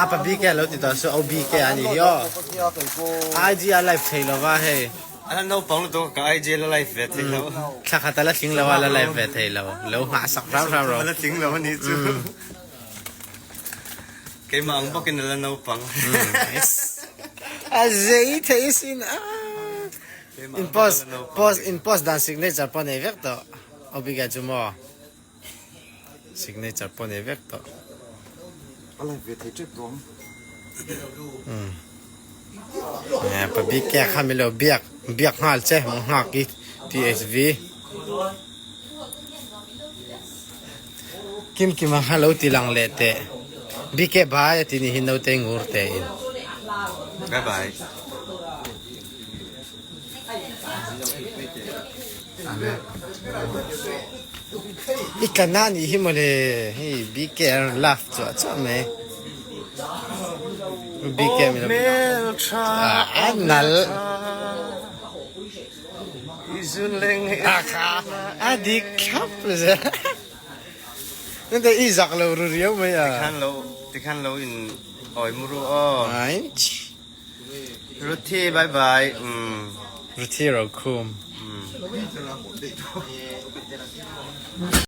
Apa BK a lo ti tawh chu OBK a nih hi aw. IG a live thei lo va hei. A la naupang lutuk ka IG a la live ve thei lo. Thla khat a la tling lo a la live ve thei lo. Lo nghah sak hram hram rawh. A la tling lo a nih chu. Keimah ang bawkin a la naupang. A zei thei sin a. In post post in post dan signature pawh nei vek tawh OBK chu maw. Signature pawh nei vek tawh. A live ve thei tep dawn. Umm. Pa bik ke kha mi lo biak biak nghal che mong nghak i THV. Kim kim ang kha lo ti lang leh teh. BK bhai a ti ni hi naute ngur te in. Bye bye. I tla na nih hi mawle hei BK a rawn laugh chuah chuah mai BK mi a nal a dik thlap zel nute i zak lo ru riau mai a tikhan lo in awi mu ru aw Ruthi bye bye umm. Ruthi Rokhum.